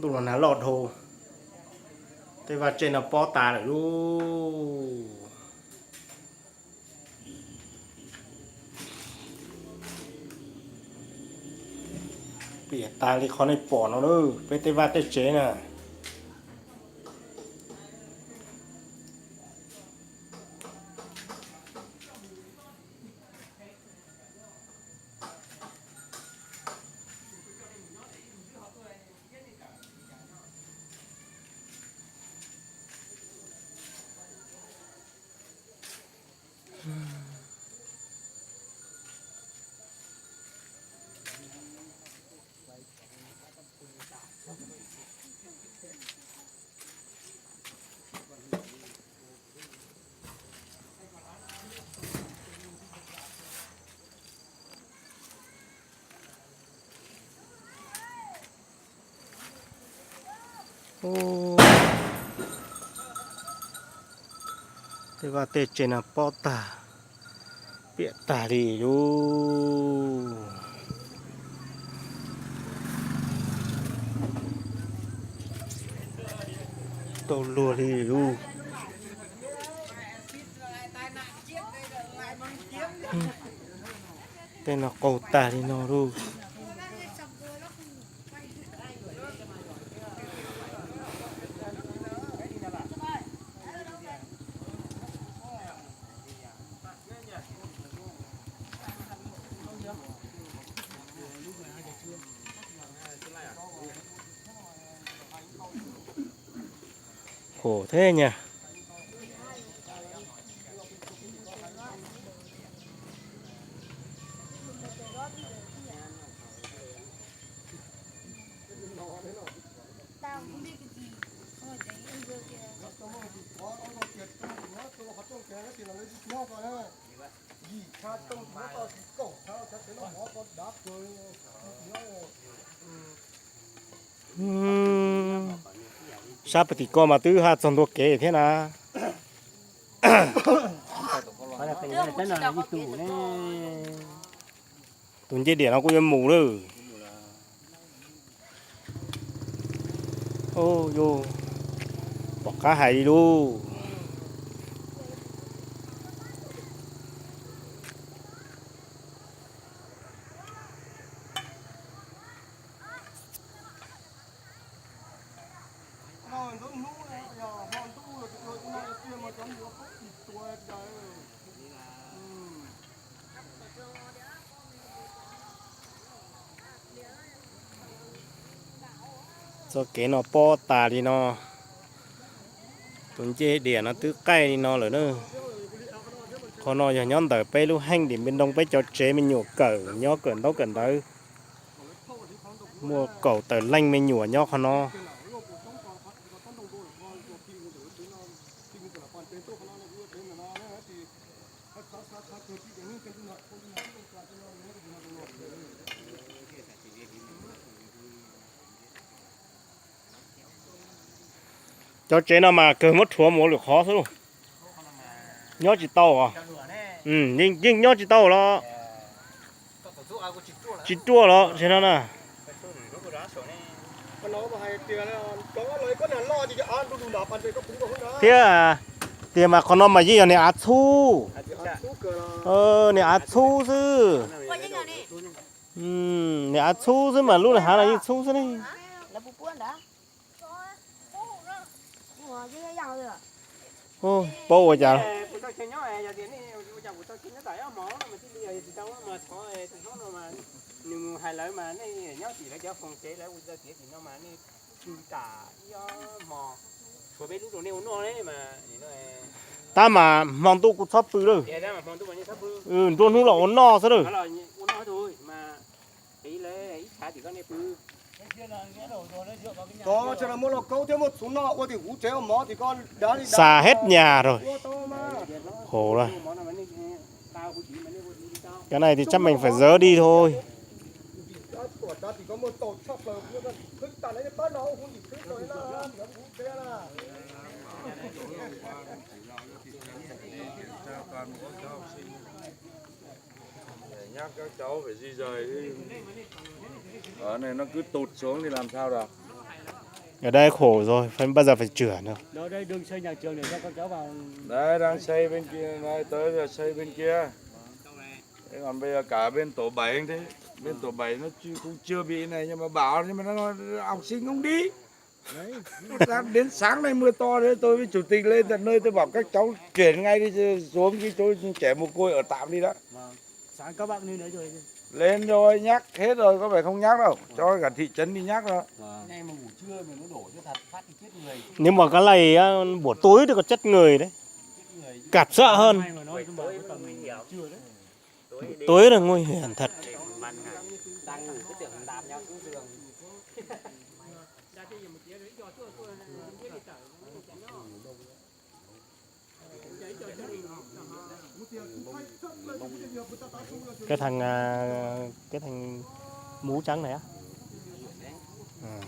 Los hnav loj dhau, tej vaj tse no pob tas lawm lauj. Piam tas li qhov nej pom no lauj, peb tej vaj tej tsev na. Tej vaj tej tsev no pob tag, piam tag li lauj. Tau luag li lauj. Tej no qaug tag li no lauj. Khổ thế nhỉ. Sab pem tim ko mas twb haj txog ntua kev thiab na. Tus ncej diam no kuj yuav mus lawm. Pom qab hais li lauj. Txoj kev no pob tas li no. Tus ncej diam no twb qaij li no lawm na. Qhov no yog nyob ntawm peb lub heej Dim Npis Nroo peb cov tsev me nyuam kawm nyob kawm ntaub kawm ntawv. Muaj kaum tawm leej me nyuam nyob qhov no. Cov tsev no mas kawg muab rhuav mus ua lwm qhov xwb lauj. Nyob tsis tau os. Yeej nyob tsis tau los. Tsis ruaj los tsev no na. Thiab tiag mas qhov no mas yeej yog niag av txhub. Niag av txhub xwb. Niag av txhub xwb mas lub hav no yeej txhub xwb ne. Paub ua cas. Tab mas hmo ntuj kuj txhob pw lawm. Nruab hnub los ua noj xwb lawm. Xà hết nhà rồi. Khổ lắm. Cái này thì chắc mình phải dỡ đi thôi. Nhắc các cháu phải di dời đi. Ở này nó cứ tụt xuống thì làm sao được. Ở đây khổ rồi, phải, bao giờ phải chữa nữa. Nó đây, đường xây nhà trường để cho con cháu vào. Đấy, đang xây bên kia, này, tới giờ xây bên kia. Thế còn bây giờ cả bên tổ bảy thế. Bên tổ bảy nó chưa, cũng chưa bị này, nhưng mà bảo, nhưng mà nó nói học sinh không đi. Đấy. Đến sáng nay mưa to đấy, tôi với chủ tịch lên tận nơi, tôi bảo các cháu chuyển ngay đi, xuống cái chỗ trẻ mồ côi ở tạm đi đã. Vâng. Sáng các bác lên đấy rồi. Lên rồi, nhắc hết rồi, có phải không nhắc đâu. Cho cả thị trấn đi nhắc rồi. Vâng. Nếu mà cái này á, buổi tối thì có chết người đấy. Kạp sọ hơn. Tối là nguy hiểm thật. Cái thằng à, cái thằng mũ trắng này á. À.